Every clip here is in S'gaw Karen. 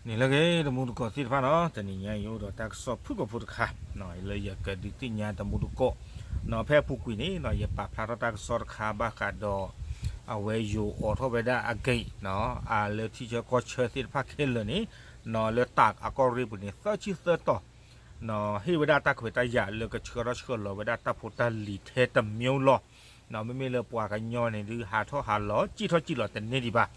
န့ၣ်လၢဂ့ၤ တမူတကိးသ့ၣ်တဖၣ်နီၤ, တနံၤညါအံၤအိၣ်ဒီးတၢ်ကစီၣ်ဖုၣ်ကိာ်ဖိတခါ လၢယကဒုးသ့ၣ်ညါတမူတကိး, ဖဲအပူၤကွံာ်န့ၣ် ယပာ်ဖျါထီၣ်တၢ်ကစီၣ်တခါဘၣ်ဃးဒီး အဝဲယိၤအိးထီၣ်ဝဲဒၣ်အ gate လၢထံဆၢကီၢ်ဆၢသ့ၣ်တဖၣ်ခဲလၢာ်န့ၣ် လၢတၢးအကီၢ်ရ့ၣ်ပူၤန့ၣ် သၢဆံသၢတီၤ ဟ့ၣ်ဝဲဒၣ်တၢ်ခွဲးတၢ်ယာ်လၢကဆှၢထီၣ်ဆှၢလီၤဝဲဒၣ်တၢ်ဖိတၢ်လံၤထဲတမံၤလီၤ. မ့မ့ၢ်လၢပှၤကညီန့ၣ်ဒုးဟးထီၣ်ဟးလီၤ စံၣ်ထီၣ်စံၣ်လီၤတန့ၢ်ဒံးဘၣ်.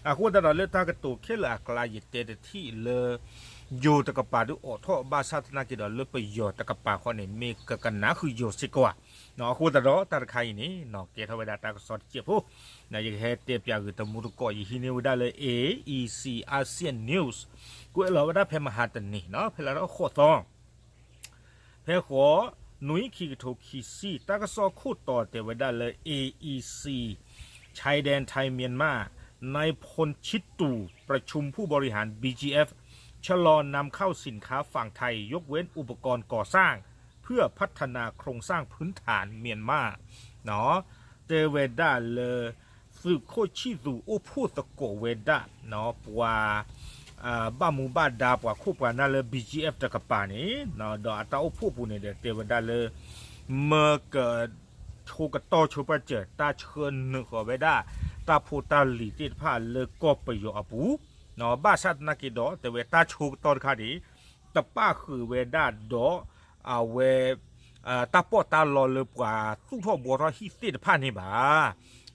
အဃိသတးဒီးလၢတၢ်ကတိၤခဲလၢာ်အကျါ ယတဲတထံၣ်လၢ ယိၤတကပၤဒုးအိးထီၣ်ဘၣ်ဆၣ်သနာ်က့ဒီး လၢပယီၤတကပၤဃီန့ၣ် မ့ၢ်ကကနၣ်ဃုာ်ယိၤစ့ၢ်ကီးဧါ. အဃိသတးဒီးတၢ်တခါအံၤန့ၣ် ကဲထီၣ်ဝဲဒၣ်တၢ်ကစီၣ်တစဲးဖိ ယကဟဲတဲပၠးဂ့ၤတမူတကိး ယဟံးန့ၢ်ဝဲဒၣ်လၢ A E C Asia News ကွဲးလီၤဝဲဒၣ်ဖဲမဟါတနံၤ ဖဲလါထီၣ်ဃိးသီ ဖဲဃိးနွံ ခံကထိခံဆံ တၢ်ကစီၣ်ခိၣ်တီတဲဝဲဒၣ်လၢ A E C ชายแดนไทยเมียนมา นายพลชิตตู่ประชุมผู้บริหาร บีจีเอฟ ชะลอนำเข้าสินค้าฝั่งไทย ยกเว้นอุปกรณ์ก่อสร้าง เพื่อพัฒนาโครงสร้างพื้นฐานเมียนมา တဲဝဲဒၣ်လၢ သုးခိၣ်ဆံၣ်သူးအိၣ်ဖှိၣ်သကိးဝဲဒၣ် ပှၤ ဘၣ်မူဘၣ်ဒါပှၤခိၣ်ပှၤနၢ်လၢ B G F တကပၤန့ၣ် ဒီးအတၢ်အိၣ်ဖှိၣ်ပူၤန့ၣ်ဒီး တဲဝဲဒၣ်လၢ မၢက ဆိကတီၢ်ဆိပာ်စၢၤ တၢ်ဆှၢနုာ်ဃီၤဝဲဒၣ် တၢ်ဖိတၢ်လံၤသ့ၣ်တဖၣ်လၢကီၢ်ပယီၤအပူၤ ဘၣ်ဆၣ်သနာ်က့ဒီး တဲဝဲတၢ်ဆိကတီၢ်တခါန့ၣ် တပၣ်ဃုာ်ဝဲဒၣ်ဒီး အဝဲ တၢ်ပီးတၢ်လီလၢပှၤသူၣ်ထီၣ်ဘှီထီၣ်ဟံၣ်သ့ၣ်တဖၣ်န့ၣ်ဘၣ်.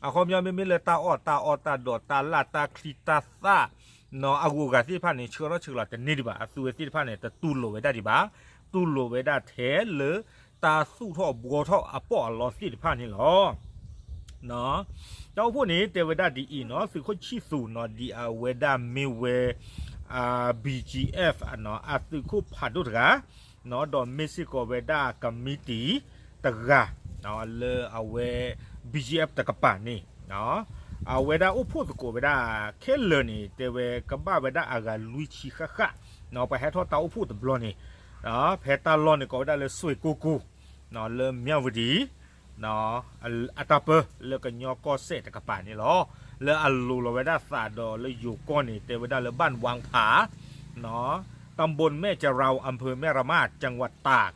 အခီပညီမ့မ့ၢ်လၢတၢ်အီၣ်တၢ်အီတၢ်ဒိးတၢ်လၢ်တၢ်ချံတၢ်သၣ် အဂုၤအဂၤသ့ၣ်တဖၣ်န့ၣ် ဆှၢထီၣ်ဆှၢလီၤတန့ၢ်ဒံးဘၣ်. အသုးဝဲသ့ၣ်တဖၣ်န့ၣ် တတူၢ်လိာ်ဝဲဒၣ်ဒံးဘၣ်. တူၢ်လိာ်ဝဲဒၣ်ထဲလၢ တၢ်သူၣ်ထီၣ်ဘှီထီၣ်အပီးအလီသ့ၣ်တဖၣ်န့ၣ်လီၤ. တၢ်အိၣ်ဖှိၣ်န့ၣ် တဲဝဲဒၣ်ဒ်အံၤနီၤ, သုးခိၣ်ဆံၣ်သူးနီၤ ဒ်အဝဲဒၣ်မ့ၢ်ဝဲ B G F အသုးခိၣ်ဖးဒိၣ်တဂၤ ဒီးမ့ၢ်စ့ၢ်ကီးဝဲဒၣ်ကမံးတံာ်တဂၤ လၢအဝဲ B G F တကပၤန့ၣ် အဝဲဒၣ်အိၣ်ဖှိၣ်သကိးဝဲဒၣ်ခဲလၢာ်န့ၣ် တဲဝဲကဘၣ်ဝဲဒၣ်အဂၤလွံၢ်ဆံဃၣ်ဃၣ် ပှၤဟဲထီၣ်တၢ်အိၣ်ဖှိၣ်တဘျီန့ၣ် ဖဲတၢ်လီၢ်န့ၣ်ကိးဝဲဒၣ်လၢစွ့ၣ်ကိၢ်ကိၢ် လၢမၠၣ်ဝတံၤ အတၢ်ပၢလၢကညီကီၢ်စဲၣ်တကပၤန့ၣ်လီၤ. လၢအလိၤလီၤဝဲဒၣ်သးဒီးလၢယိၤကီၢ်န့ၣ် တဲဝဲဒၣ်လၢ บ้านวังผา ตำบลแม่จะเรา อำเภอแม่ระมาด จังหวัดตาก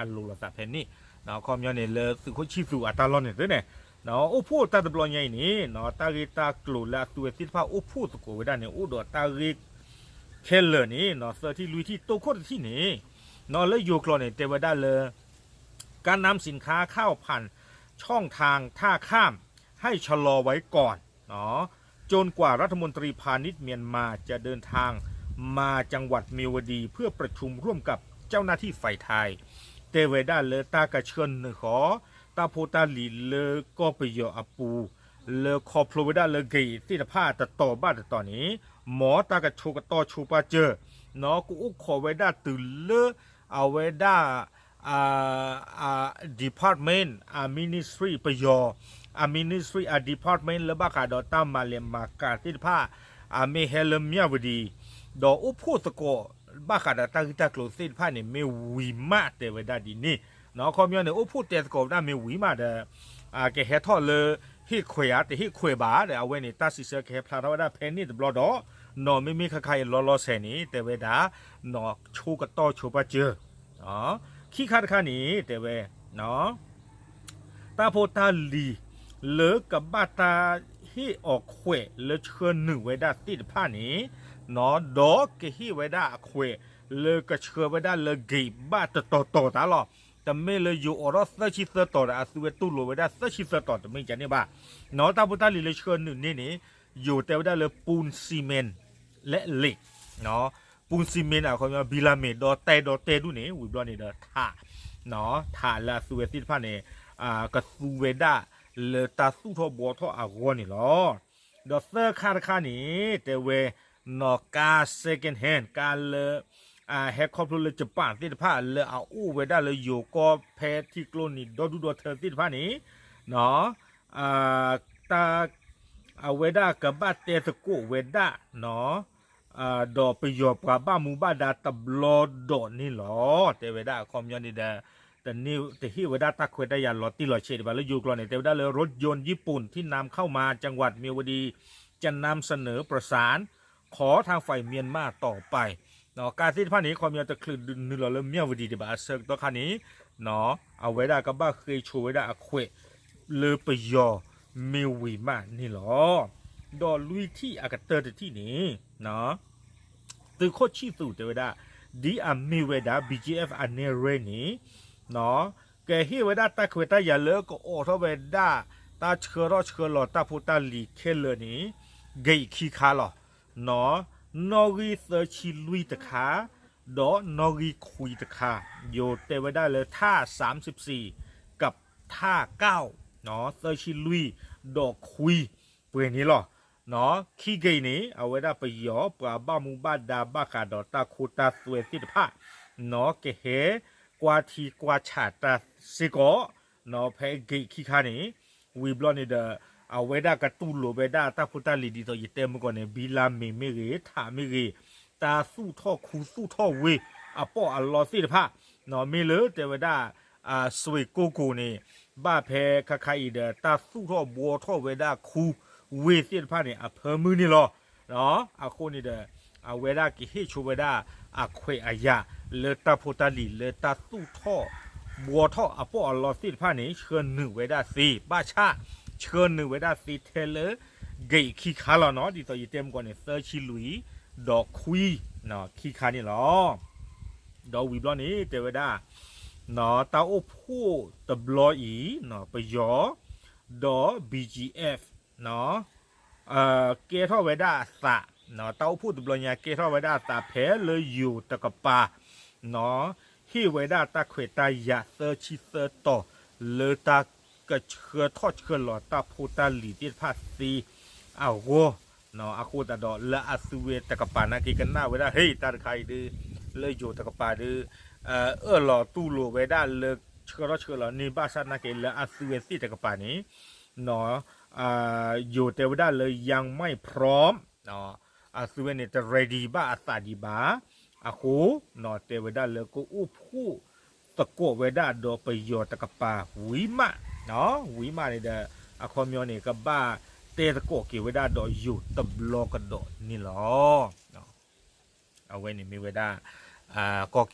အလိၤလီၤသးဖဲန့ၣ် အခီပညီန့ၣ် လၢသုးခိၣ်ဆံၣ်သူးအတၢ်လီၢ်န့ၣ်သ့န့ၣ် အိၣ်ဖှိၣ်တၢ်တဘျီညါအံၤန့ၣ် တၢ်ဂ့ၢ်တၢ်ကျိၤလၢအသုးဝဲသ့ၣ်တဖၣ်အိၣ်ဖှိၣ်သကိးဝဲဒၣ်န့ၣ် အိၣ်ဒီးတၢ်ဂ့ၢ်ခဲလၢာ်န့ၣ် သၢထံၣ်လွံၢ်ထံၣ် တိခိၣ်တထံၣ်န့ၣ် လၢယိၤကျိာ်န့ၣ် တဲဝဲဒၣ်လၢ การนำสินค้าเข้าผ่านช่องทางท่าข้ามให้ชะลอไว้ก่อน จนกว่ารัฐมนตรีพาณิชย์เมียนมาจะเดินทางมาจังหวัดเมียวดีเพื่อประชุมร่วมกับเจ้าหน้าที่ฝ่ายไทย တဲဝဲဒၣ်လၢတၢ်ကဆှၢနုာ်ဃီၤ တၢ်ဖိတၢ်လံၤလၢကီၢ်ပယီၤအပူၤ လၢခီဖျိဝဲဒၣ်လၢ gate သ့ၣ်တဖၣ်တတီၤဘၣ်တတီၤန့ၣ် မ်တၢ်ကဆိကတီၢ်ဆိပာ်စၢၤ ကအိၣ်ခိးဝဲဒၣ်တုၤလၢ အဝဲဒၣ် department အ ministry ပယီၤ အ ministry အ department လၢဘၣ်ဃးဒီးတၢ်မၤလဲၤမၤကၤသ့ၣ်တဖၣ် အမ့ၢ်ဟဲလၢမၠၣ်ဝတံၤ ဒီးအိၣ်ဖှိၣ်သကိး ဘၣ်ဃးဒီးတၢ်ဂ့ၢ်တၢ်ကျိၤသ့ၣ်တဖၣ်န့ၣ် မ့ၢ်ဝံၤမးတဲဝဲဒၣ်ဒ်န့ၣ် အခီပညီန့ၣ် အိၣ်ဖှိၣ်တဲသကိးဝဲဒၣ်မ့ၢ်ဝံၤမးဒီး ကဟဲထီၣ်လၢဟ့ၣ်ခွဲးဧါ တဟ့ၣ်ခွဲးဘၣ်ဒီး အဝဲန့ၣ် တၢ်စံးဆၢကဟဲဖျါထီၣ်ဝဲဒၣ်ဖဲန့ၣ်တဘျီဒီး နီၢ်မ့မ့ၢ်ခါခါအံၤလီၤလီၤဆဲးန့ၣ် တဲဝဲဒၣ် နီၢ်ဆိကတီၢ်ဆိပာ်စၢၤ ခံခါတခါန့ၣ် တဲဝဲ တၢ်ဖိတၢ်လံၤ လၢကဘၣ်တၢ်ဟ့ၣ်အီၤခွဲးလၢဆှၢနုာ်ဝဲဒၣ်သ့ၣ်တဖၣ်န့ၣ် ဒီးကဟ့ၣ်ဝဲဒၣ်အခွဲးလၢကဆှၢဝဲဒၣ်လၢ gate ဘၣ်တတီၤတီၤတၢ်လီၤ. တမ့ၢ်လၢယိၤအိးထီၣ်သၢဆံသၢတီၤဒီး အသုဝဲတူၢ်လိာ်ဝဲဒၣ်သၢဆံသၢတီၤတမ့ၢ်ကန့ၣ်ဘၣ်. တၢ်ဖိတၢ်လံၤလၢဆှၢနုာ်န့ၣ်န့ၣ် ယိၤတဲဝဲဒၣ်လၢ ปูนซีเมนต์และเหล็ก ปูนซีเมนต์ အခီပညီ ဘိလပ်မြေ ဒီးတဲဒီးတဲဒူၣ်န့ၣ် ဝံၤဘျီန့ၣ်ဒီး ထး ထးလၢအသုဝဲသ့ၣ်တဖၣ်န့ၣ် ကသူဝဲဒၣ်လၢတၢ်သူၣ်ထီၣ်ဘှီထီၣ်အဂီၢ်န့ၣ်လီၤ. ဒီးသၢခါတခါန့ၣ် တဲဝဲ နီၢ်ကါ second hand ကါလၢ ဟဲခီဖျိလၢ Japan သ့ၣ်တဖၣ် လၢအအိၣ်ဝဲဒၣ်လၢယိၤကီၢ်ဖဲထံကျိနံၤဒီဒူၣ်ဒီထၢသ့ၣ်တဖၣ်န့ၣ် တၢ် အဝဲဒၣ်ကဘၣ်တဲသကိးဝဲဒၣ် ဒီးပယီၤပှၤဘၣ်မူဘၣ်ဒါတဘျီဒီးန့ၣ်လီၤ. တဲဝဲဒၣ်အခီပညီန့ၣ်ဒီး တန့ၢ်တဟ့ၣ်ဝဲဒၣ်တၢ်ခွဲးတၢ်ယာ်လီၤတံၢ်လီၤဆဲးဒံးဘၣ် လၢယိၤကျိာ်န့ၣ် တဲဝဲဒၣ်လၢ รถยนต์ญี่ปุ่นที่นำเข้ามาจังหวัดเมียวดี จะนำเสนอประสาน ขอทางฝ่ายเมียนมาต่อไป ကါသ့ၣ်တဖၣ်န့ၣ် ခီပညီတချုးနုာ်လီၤလၢမၠၣ်ဝတံၤဒံးဘၣ်အဆၢကတီၢ်ခါန့ၣ် အဝဲဒၣ်ကဘၣ်ဃ့ဆိဝဲဒၣ်အခွဲး လၢပယီၤမ့ၢ်ဝံၤမးန့ၣ်လီၤ. ဒီးလွံၢ်ထံၣ်အကတၢၢ်တထံၣ်န့ၣ် သုးခိၣ်ဆံၣ်သူးတဲဝဲဒၣ် ဒ်အမ့ၢ်ဝဲဒၣ် ဘီကၠ့အ့ၣ်အၤ အနဲၣ်ရွဲၣ်န့ၣ် ကဟ့ၣ်ဝဲဒၣ်တၢ်ခွဲးတၢ်ယာ်လၢကအိးထီၣ်ဝဲဒၣ် တၢ်ဆှၢထီၣ်ဆှၢလီၤတၢ်ဖိတၢ်လံၤခဲလၢာ်န့ၣ် ဂ့ၢ်ခံခါလီၤ. နီၣ်ဂံၢ်သၢဆံလွံၢ်တခါ ဒီးနီၣ်ဂံၢ်ခွံတခါ ယိၤတဲဝဲဒၣ်လၢ ထ สามสิบสี่ กับ ထ เก้า သၢဆံလွံၢ် ဒီးခွံ ပှဲၤန့ၣ်လီၤ. ခံဂ့ၢ်န့ၣ် အဝဲဒၣ်ပယီၤပှၤဘၣ်မူဘၣ်ဒါဘၣ်ဃးဒီးတၢ်ခိတၢ်သွဲသ့ၣ်တဖၣ် ကဟဲကွၢ်ထံကွၢ်ဆးတၢ်စ့ၢ်ကီး ဖဲဂ့ၢ်ခံခါန့ၣ် ဝံၤဘျီန့ၣ်ဒီး အဝဲဒၣ်ကတူၢ်လိာ်ဝဲဒၣ်တၢ်ဖိတၢ်လံၤဒ်သိးယတဲမုၢ်ကီၢ်န့ၣ် ဘံလါမ့ၢ်မ့ၢ်ဂ့ၤ ထးမ့ၢ်ဂ့ၤ တၢ်သူၣ်ထီၣ်ခူသူၣ်ထီၣ်ဝ့ၢ်အပီၢ်အလီသ့ၣ်တဖၣ် မ့ၢ်လၢတဲဝဲဒၣ် စွ့ၣ်ကိၢ်ကိၢ်န့ၣ် ဘၣ်ဖဲခါခါအံၤဒီး တၢ်သူၣ်ထီၣ်ဘှီထီၣ်ဝဲဒၣ်ခူဝ့ၢ်သ့ၣ်တဖၣ်န့ၣ် အဖၢမုၢ်န့ၣ်လီၤ. အဃိန့ၣ်ဒီး အဝဲဒၣ်ကဟ့ၣ်ဆိဝဲဒၣ်အခွဲးအယာ် လၢတၢ်ဖိတၢ်လံၤလၢတၢ်သူၣ်ထီၣ်ဘှီထီၣ်အပီၢ်အလီသ့ၣ်တဖၣ်န့ၣ် ဆှၢနုာ်ဝဲဒၣ်သ့ ဘၣ်ဆၣ် ဆှၢနုာ်ဝဲဒၣ်သ့ထဲလၢ ဂ့ၢ်ခံခါလီၤနီၤ ဒ်သိးယတဲမုၢ်ကီၢ်န့ၣ် သၢဆံလွံၢ် ဒီးခွံ ခံခါန့ၣ်လီၤ. ဒီးဝံၤဘျီန့ၣ် တဲဝဲဒၣ် တၢ်အိၣ်ဖှိၣ်တဘျီအံၤ ပယီၤ ဒီး ဘီကၠ့အ့ၣ် ကဲထီၣ်ဝဲဒၣ်အသး တၢ်အိၣ်ဖှိၣ်တဘျီညါ ကဲထီၣ်ဝဲဒၣ်အသးဖဲလၢယိၤတကပၤ ဟ့ၣ်ဝဲဒၣ်တၢ်ခွဲးတၢ်ယာ်သၢဆံသၢတီၤ လၢတၢ်ကဆှၢထီၣ်ဆှၢလီၤတၢ်ဖိတၢ်လံၤသ့ၣ်တဖၣ်သ့အဂီၢ် အဃိသတးဒီး လၢအသုဝဲတကပၤနာ်က့ ကနၣ်ဝဲဒၣ် ဟ့ၣ် တၢ်တခါအံၤဒုး လၢယိၤတကပၤဒုး အၢၣ်လီၤတူၢ်လိာ်ဝဲဒၣ်လၢဆှၢထီၣ်ဆှၢလီၤန့ၢ် ဘၣ်ဆၣ်နာ်က့ လၢအသုဝဲသ့ၣ်တကပၤန့ၣ် ယိၤတဲဝဲဒၣ်လၢ ยังไม่พร้อม အသုဝဲန့ၣ် တ ready ဘၣ်အသးဒံးဘၣ် အဃိ တဲဝဲဒၣ်လၢကအိၣ်ဖှိၣ်သကိးဝဲဒၣ်ဒီးပယီၤတကပၤဝံၤမး ဝံၤမးန့ၣ်ဒီး အခီပညီန့ၣ် ကဘၣ်တဲသကိးက့ၤဝဲဒၣ်ဒီးယိၤတဘျီကဒီးန့ၣ်လီၤ. အဝဲန့ၣ်မ့ၢ်ဝဲဒၣ်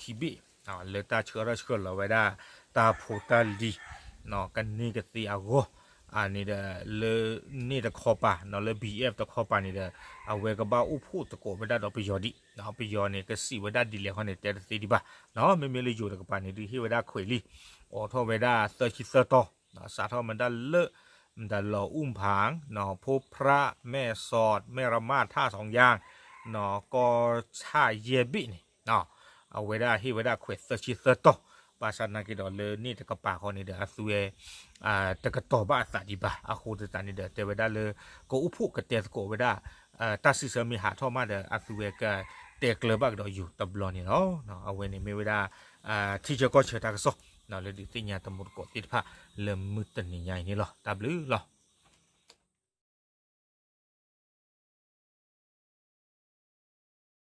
ကီၢ်ခံဘ့ၣ် လၢတၢ်ဆှၢထီၣ်ဆှၢလီၤဝဲဒၣ် တၢ်ဖိတၢ်လံၤ ကန့ၢ်ကသ့အဂီၢ် န့ၣ်ဒီး လၢန့ၣ်တခီပၤ လၢ ဘီအ့ၣ်အ့ၣ် တခီပၤန့ၣ်ဒီး အဝဲကဘၣ်အိၣ်ဖှိၣ်သကိးဝဲဒၣ်ဒီးပယီၤဒံး ပယီၤန့ၣ် ကစံးဝဲဒၣ်ဒ်လဲၣ်ဃီန့ၣ် တဲတသ့ဒံးဘၣ် မ့မ့ၢ်လၢယိၤတကပၤန့ၣ် ဒုးဟ့ၣ်ဝဲဒၣ်ခွဲးလံ အိးထီၣ်ဝဲဒၣ်သၢဆံသၢတီၤ စးထီၣ်မ့ၢ်ဒၣ်လၢ မ့ၢ်ဒၣ်လီၤအူၣ်ဖၣ် ဖိဖြၣ် မဲၢ်စီး မဲၢ်ရမၣ် ထၣ်စီၤယၣ် ကီၢ်ဆၣ်ယဲၢ်ဘ့ၣ်န့ၣ် အဝဲဒၣ်ဟ့ၣ်ဝဲဒၣ်ခွဲးသၢဆံသၢတီၤ ဘၣ်ဆၣ်နာ်က့ဒီးလၢန့ၣ်တကပၤဃီန့ၣ်ဒီး အသုဝဲ တကတီၤဘၣ်အသးဒံးဘၣ် အဃိသတးန့ၣ်ဒီး တဲဝဲဒၣ်လၢ ကအိၣ်ဖှိၣ်ကတဲသကိးဝဲဒၣ် တၢ်စံးဆၢမ့ၢ်ဟးထီၣ်မးဒီး အသုဝဲကတဲကျၢၤဘၣ်ကဒီးယိၤတဘျီန့ၣ်လီၤ. အဝဲန့ၣ်မ့ၢ်ဝဲဒၣ် ထံဆၢကီၢ်ဆၢတၢ်ကစီၣ် လၢဒုးသ့ၣ်ညါတမူတကိးသ့ၣ်တဖၣ် လၢမုၢ်တနံၤညါအံၤန့ၣ်လီၤ. တၢ်ဘျုးလီၤ.